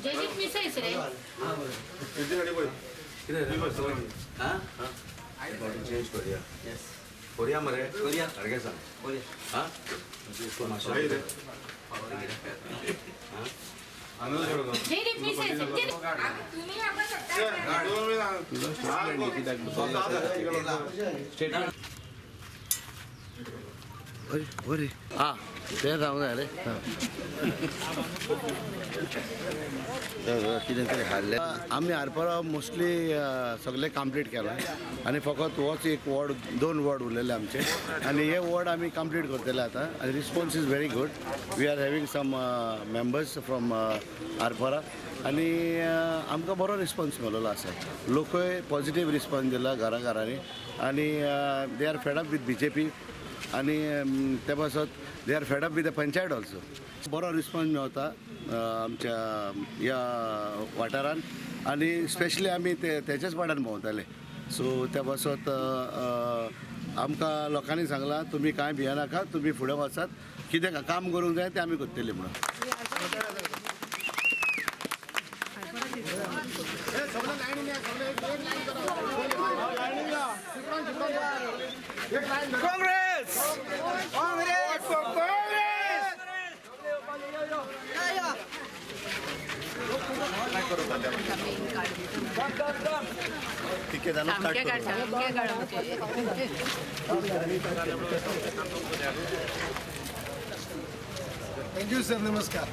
जयदीप मिसायच रे चेंज करूया कोरिया मरे कोरिया सारकें सांग हां जयदीप मिसायच बरे हां तें सांगूंक जाय रे कितें तरी हाडलें आमी आरपोरा मोस्टली सगळें कंप्लीट केलां आनी फकत होच एक वॉर्ड दोन वॉर्ड उरलेले आमचे आनी हे वॉर्ड आमी कंप्लीट करतले आतां आनी response is very good. We are having some members from Arpora आनी आमकां बरो रिस्पॉन्स मेळिल्लो आसा. लोकय पॉझिटीव रिस्पॉन्स दिला घरा घरांनी आनी they are fed up with BJP आनी ते पासत they are fed up with the panchayat also. बरो रिस्पॉन्स मेळता आमच्या ह्या वाठारान आनी स्पेशली आमी ते तेच्याच वाड्यान भोंवताले. सो त्या पासत आमकां लोकांनी सांगलां तुमी कांय भियेनाका, तुमी फुडें वचात, कितें काम करूंक जाय तें आमी करतली म्हणून. Congress Congress Congress thank you sir. नमस्कार.